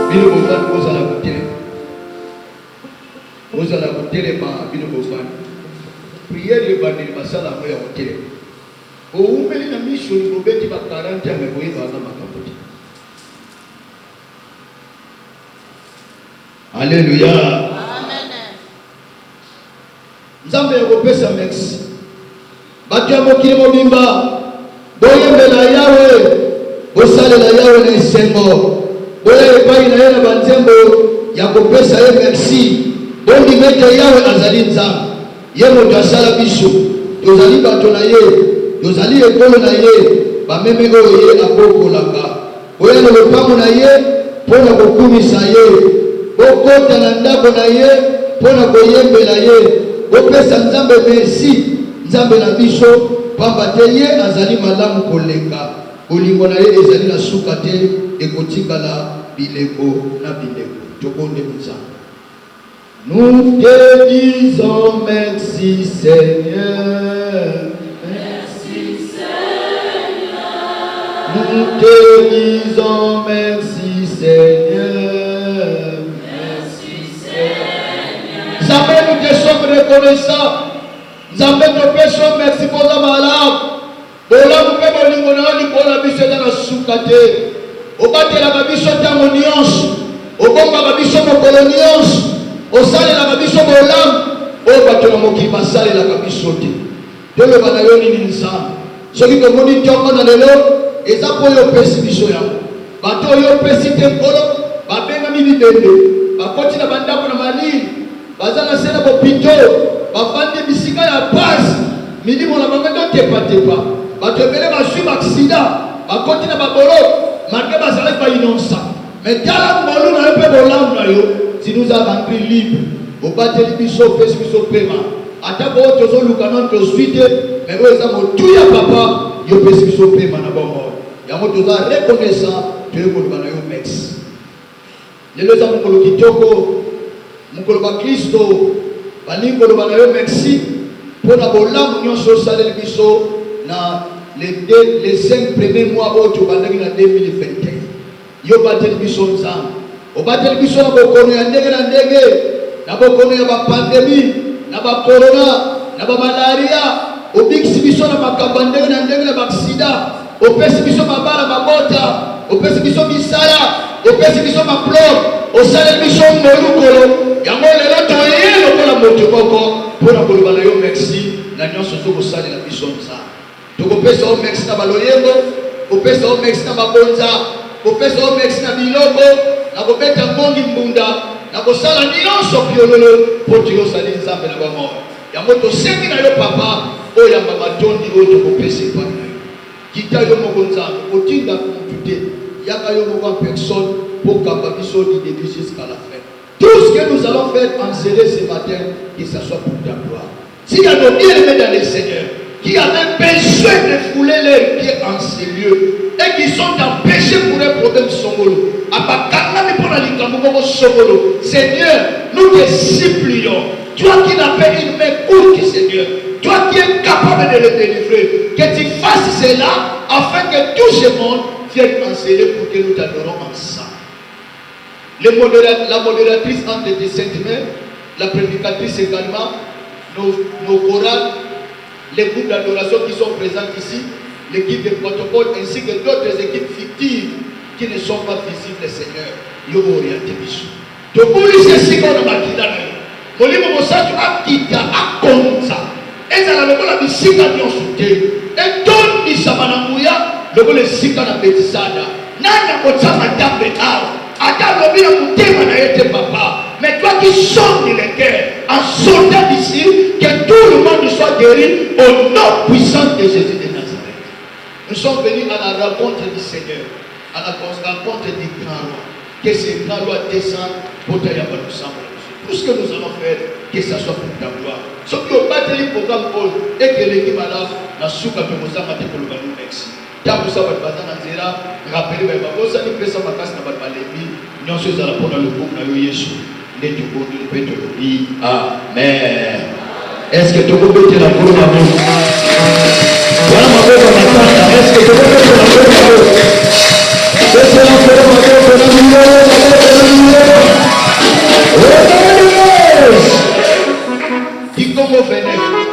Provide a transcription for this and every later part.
Bino bofandi bozala kotelema, bozala kotelema bino bofandi. Prière ebandeli basala yango ya kotelema. Owumeli na mission bobeti ba 40 ans mais boyebaka na makambo te. Alléluia. Amen. Nzambe ya kopesa merci. Bato ya mokili mobimba, boyembela Yawe, bosalela Yawe na esengo, boya epai na ye na banzembo ya kopesa ye merci. Bondima ete Yawe azali Nzambe, ye moto asala biso, tozali bato na ye, tozali ekolo na ye, bameme oyo ye abokolaka. Boya na lopango na ye mpo na kokumisa ye, bokota na ndako na ye mpo na koyembela ye. Bopesa Nzambe mersi, Nzambe na biso, pamba te ye azali malamu koleka, bolingo na ye ezali na suka te, ekotikala bileko na bileko. Tobondeli Nzambe. Nous te disons merci Seigneur. Merci Seigneur. Nous te disons merci Seigneur. Merci Seigneur. Nzambe, nous te sommes reconnaissants. Nzambe, topesi yo merci mpo oza malamu. Bolamu mpe bolingo na yo likolo na biso eza na suka te. Obatelaka biso ntango nyonso, obombaka biso mokolo nyonso, osalelaka biso bolamu oyo bato na mokili basalelaka biso te. Toloba na yo nini Nzambe? Soki tomoni ntongo na lelo, eza mpo yo opesi biso yango. Bato oyo opesi te Nkolo, babengami bibembe, bakoti na bandako na malili, Baza na se na bopito, bafandi bisika ya pasi, milimo na bango ezo tepa-tepa. Bato ebele bazui ba accident, bakoti na ba boloko malgre bazalaki ba innocent. Mais tala ngolu na yo pe bolamu na yo, tu nous as rendu libre. Obateli biso, opesi biso pema. Ata ko oyo tozo luka nanu tozui te, mais oyo eza motuya papa, yo opesi biso pema na bomoi. Yango toza reconnaissant, toye koloba na yo merci. Lelo eza mokolo kitoko, mokolo ba klisto balingi koloba na yo merci mpo na bolamu nyonso osaleli biso na les deux, les 5 premiers mois oyo tobandaki na 2021. Yo obateli biso Nzambe, obateli biso na bokono ya ndenge na ndenge, na bokono ya ba pandemie, na ba corona, na ba malaria, obikisi biso na makambo ya ndenge na ndenge, na ba accident, Opesi biso mabala, mabota, opesi biso misala, opesi biso maplome, osaleli biso ngolu Nkolo. Yango lelo toye lokola moto moko mpo na koloba na yo merci na nyonso ozo kosalela biso Nzambe. Tokopesa yo merci na baloyembo, kopesa yo merci na mabonza, kopesa yo merci na biloko, na kobeta ngongi mbunda, na kosala nyonso piololo mpo te yo ozali Nzambe na bomoi. Yango tosengi na yo papa oyamba matondi oyo tokopesa epai na yo. Kita yo moko Nzambe, kotinda mutu te, yaka yo moko en personne po okamba biso du debut jusqu'à la fin. Tout ce que nous allons faire en sere ce matin, que ça soit pour ta gloire. S'il y a nos bien-aimés dans le Seigneur qui avaient besoin de fouler leurs pieds en ce lieu et qui sont empêchés pour un problème songolo, abakangami mpo na likambo moko songolo, Seigneur, nous te supplions, toi qui n'as pas une main courte, Seigneur, toi qui es capable. capable de le délivrer. Que tu fasses cela afin que tout ce monde vienne enseigner pour que nous t'adorons ensemble. Le la modératrice entre tes saintes mains, la prédicatrice également, nos, nos chorales, les groupes d'adoration qui sont présents ici, l'équipe de protocole ainsi que d'autres équipes fictives qui ne sont pas visibles, Seigneur. Yo orienté biso. Tobulisi esika oyo na makila na yo. Molimo Mosantu akita, akonza. Ezala lokola bisika nyonso te. Etondisama na nguya lokola esika na Betisada. Nani akotia matambe awa? Ata alobi na motema na ye te, papa. Mais toi qui sondes le cœur, en sortant d'ici, que tout le monde soit guéri au nom puissant de Jésus de Nazareth. Nous sommes venus à la rencontre du Seigneur, à la rencontre du grand roi. Que ce grand roi descende pour tayamba losambo na biso. Tout ce que nous allons faire, que ça soit pour ta gloire. Soki obateli programme oyo ekeleki malamu, na suka tokozanga te koloba no merci. Tambusa bato baza na nzela, rappeler baye babosani, pesa makasi na bato balembi, nyonso ezala mpo na lokumu na yo Yesu, nde tobondeli mpe tolobi amen. Est-ce que tokobetela Nkolo maboko? Wana maboko matata, est-ce que tokobetela Nkolo maboko? Betela Nkolo maboko na milolo, maboko na milolo. Kikongo 29.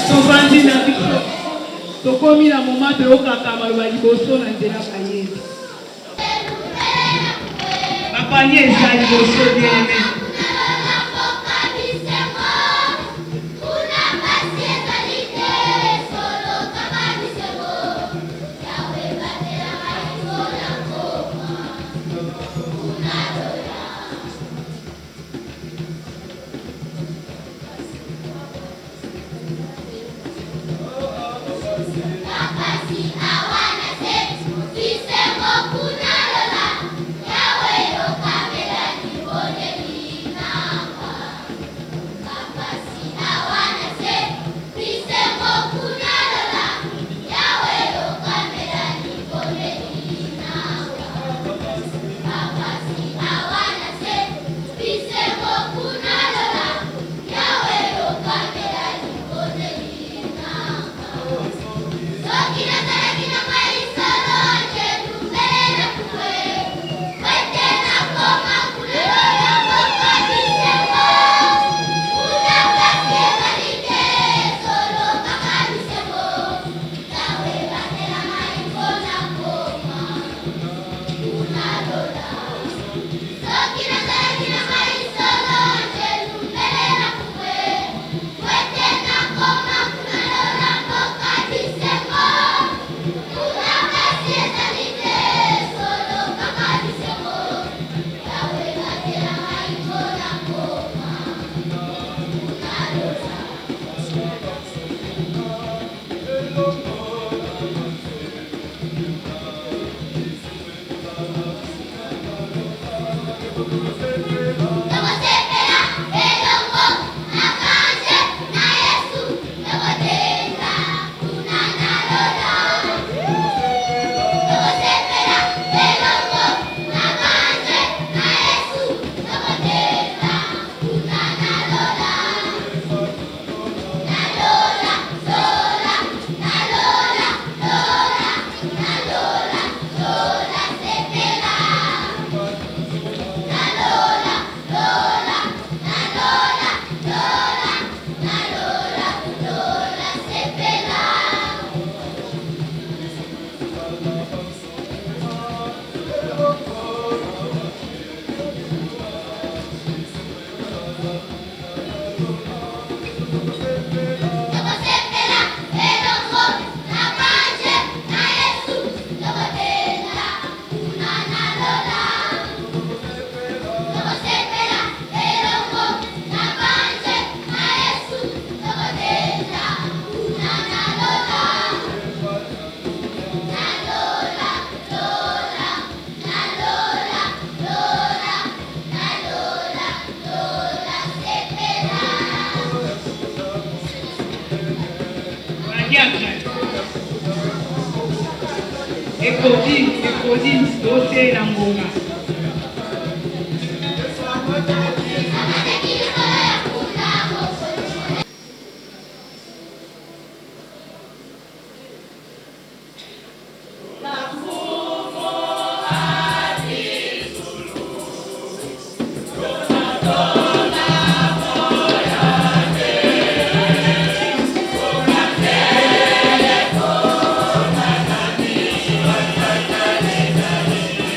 Tofandi na biso, tokomi na moma toyokaka maloba liboso na nzela bayembi. Bapanie eza liboso bien aime. Tokosepela elongo na banje na Yesu, tokotenda kuna na lola. Tokosepela elongo na banje na Yesu, tokotenda kuna na lola. Na lola, lola, na lola, lola, na lola, lola, sepela. Na lola, lola, na lola, lola, na lola, lola, sepela. Tokosepela elongo na banje na Yesu, tokotenda kuna na lola. Tokosepela elongo na banje na Yesu, tokotenda kuna na lola. Na lola, lola, na lola, lola, na lola, lola, sepela. Badiacre ekoki ekoki toteela ngonga. Amataki likolo ya mpunda mokonzi.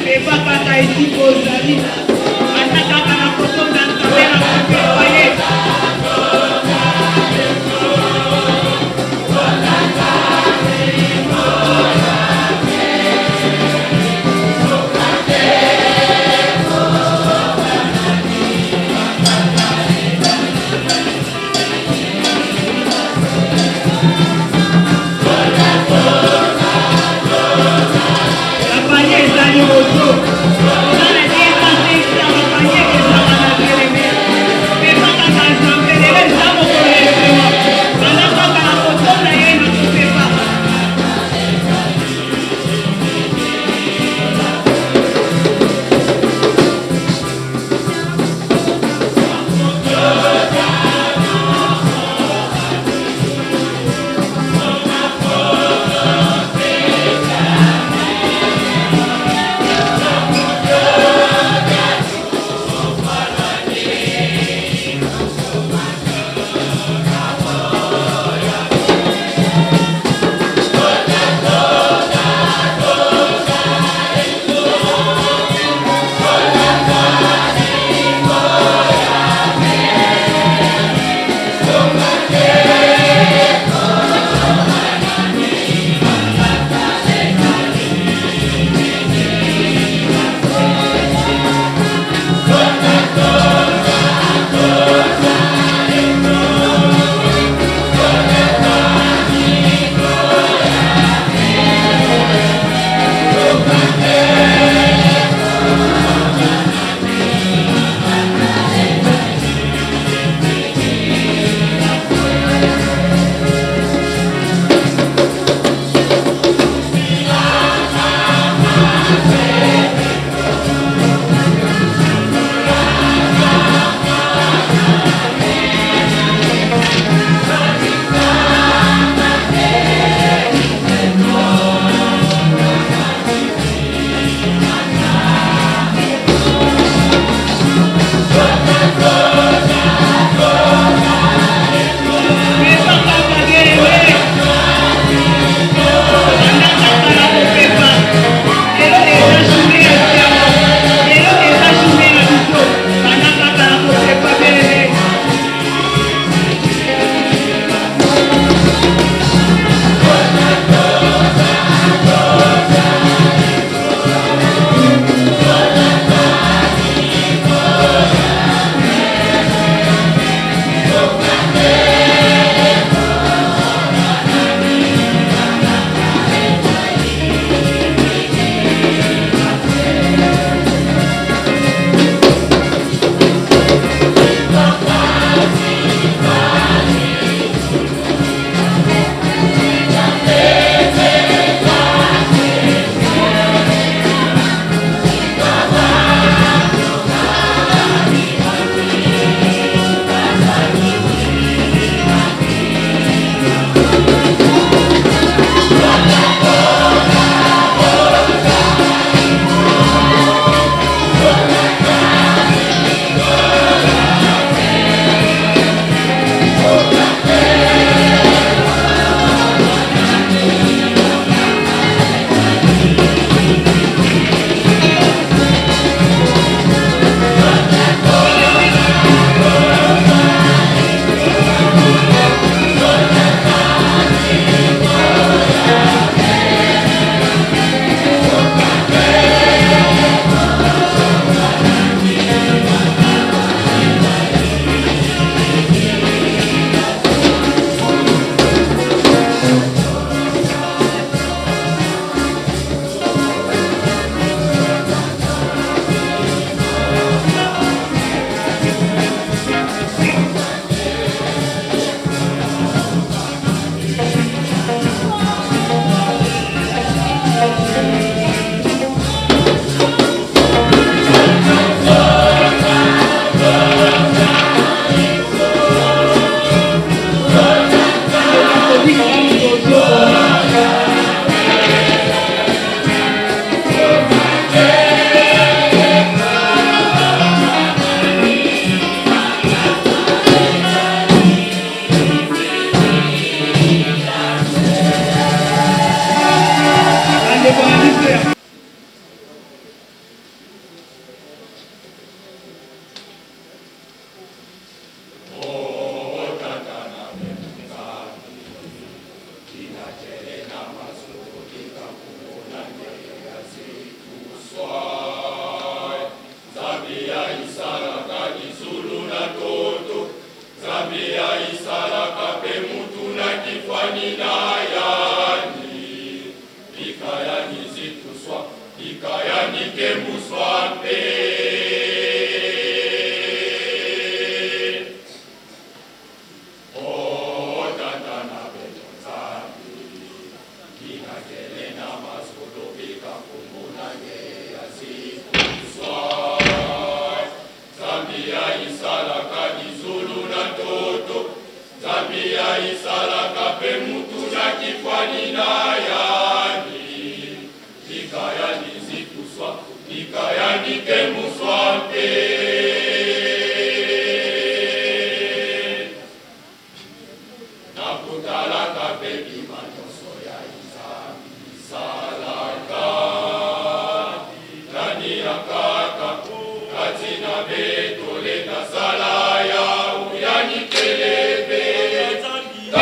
Peba kaka esika ozali, ata kaka na kotonda Nzambe na kopemba ye. Bapanye eza liboso. Oza na 205 bapanye ezaka na telefone.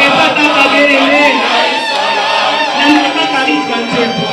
Eza kaka belele. Nalingi kaka rythme ya nzembo.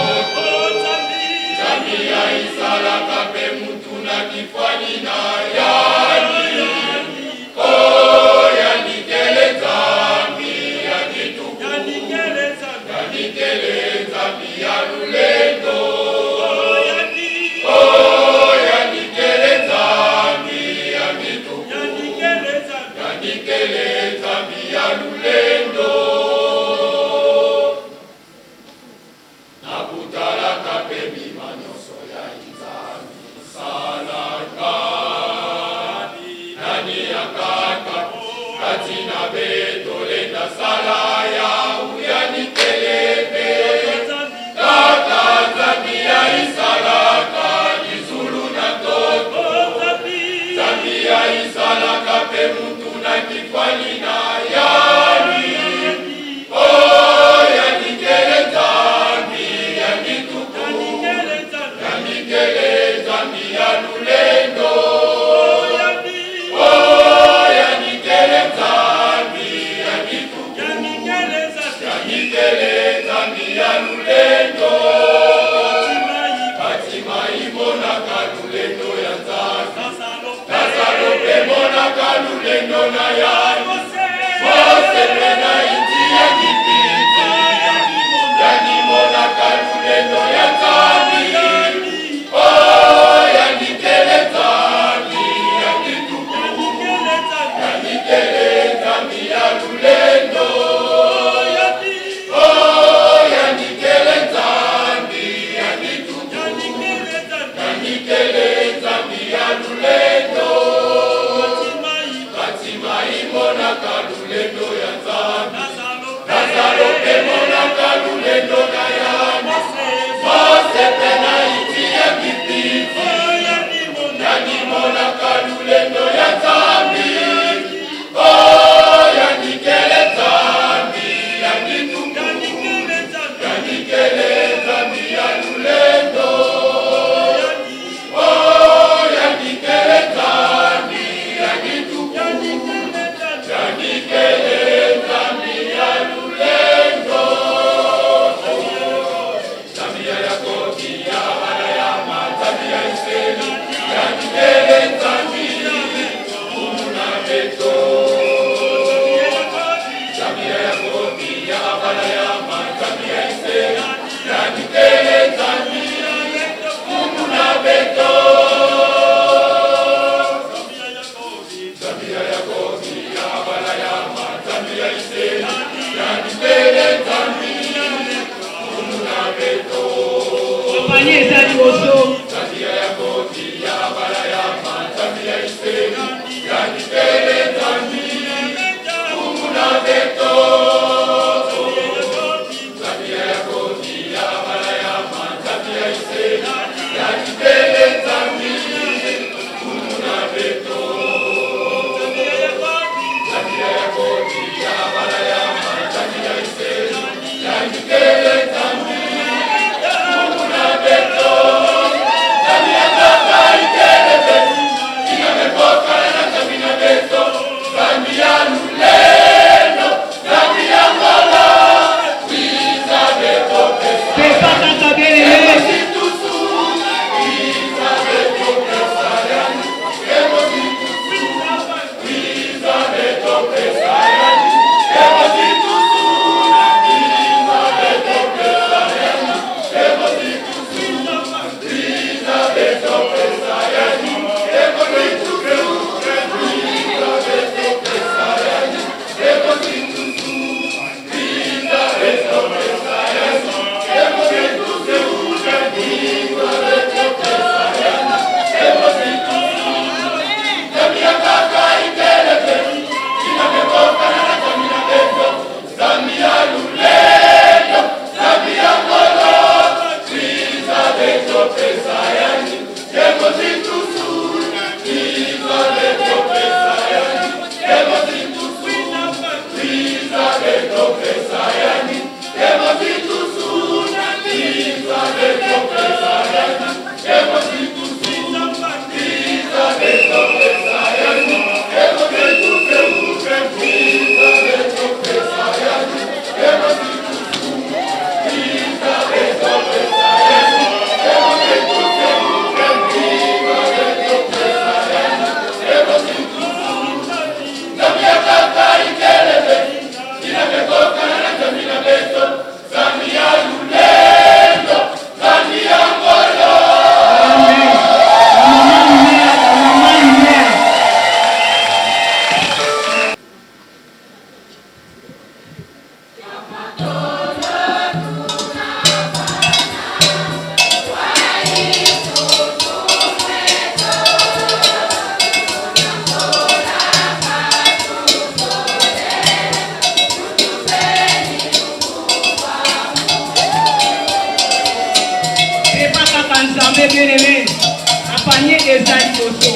Panier eza liboso.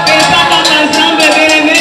Pesa kaka Nzambe bien-aimé.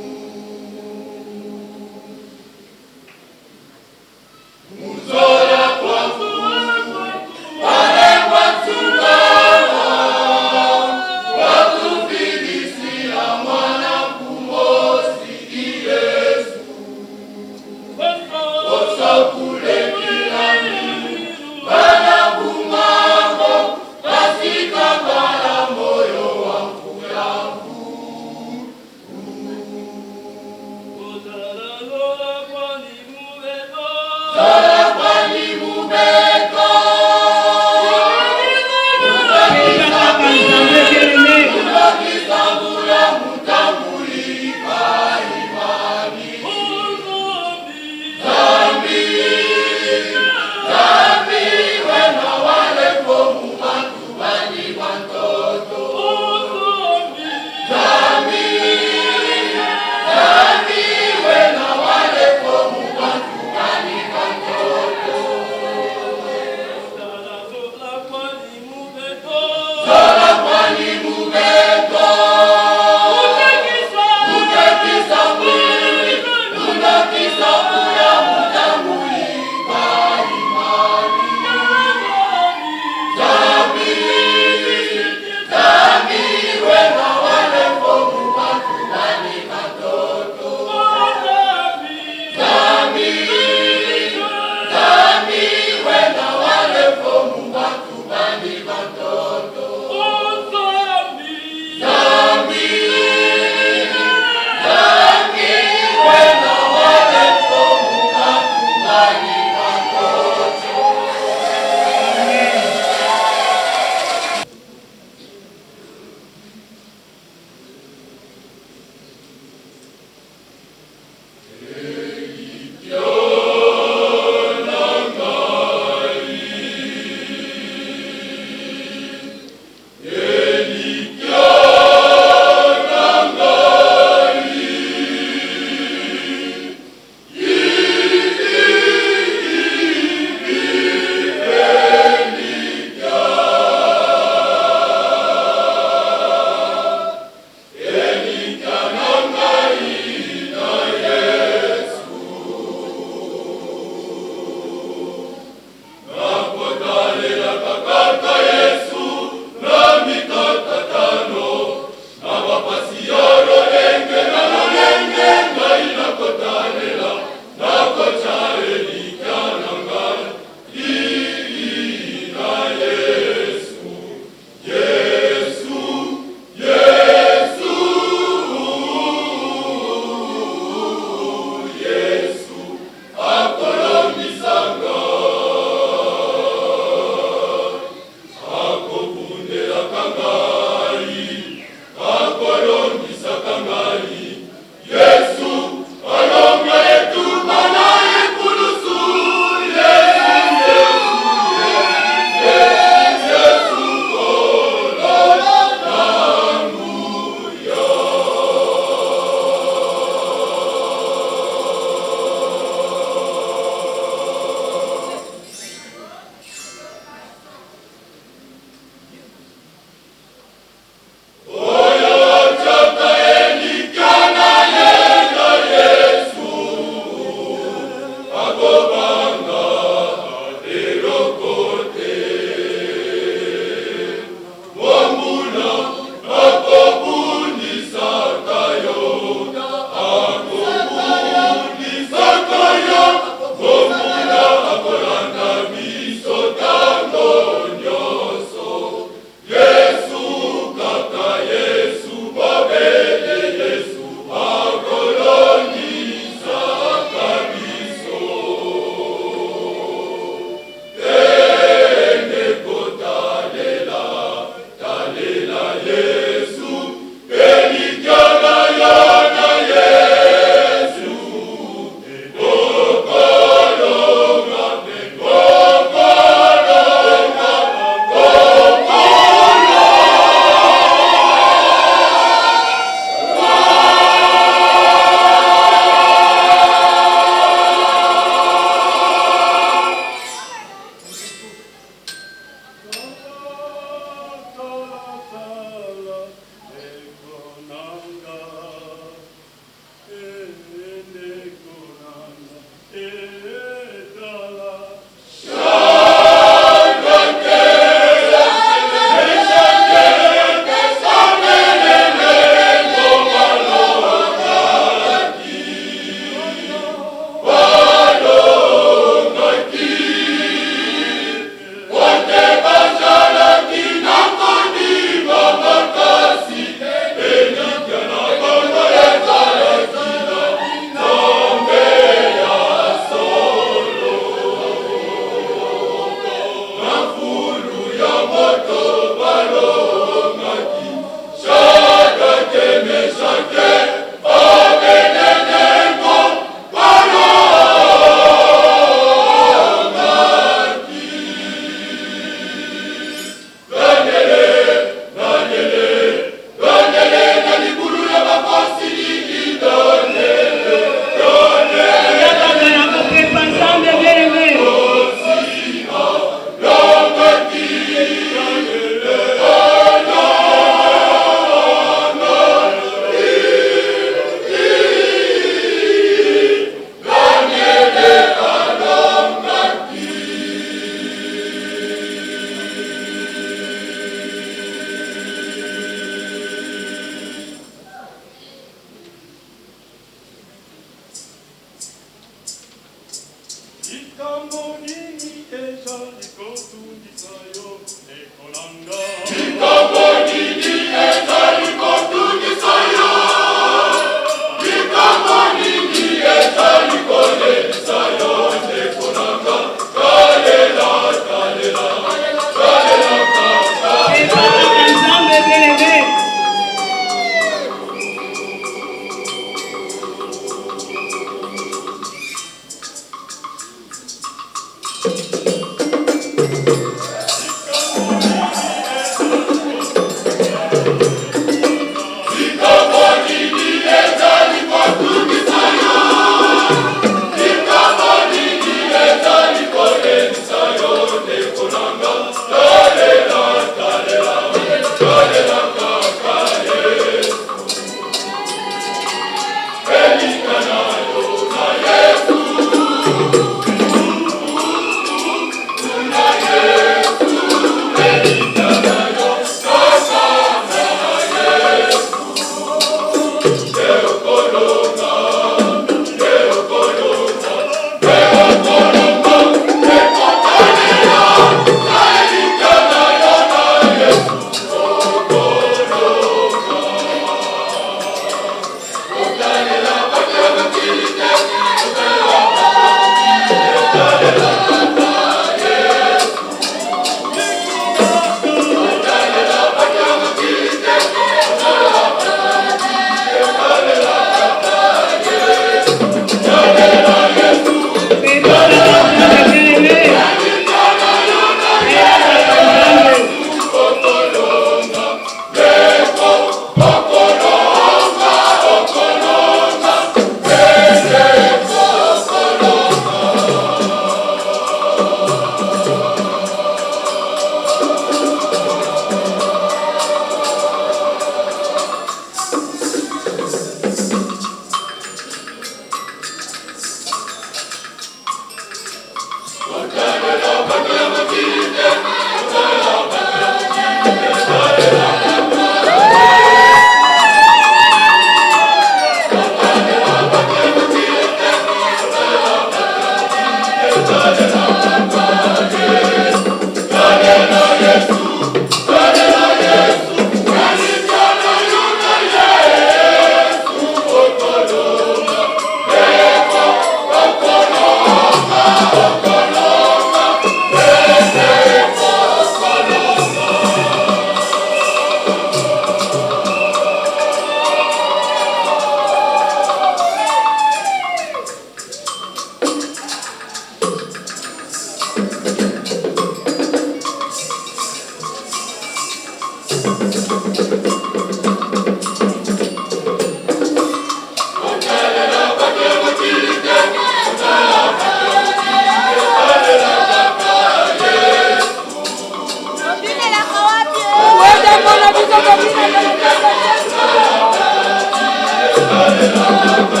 Alléluia.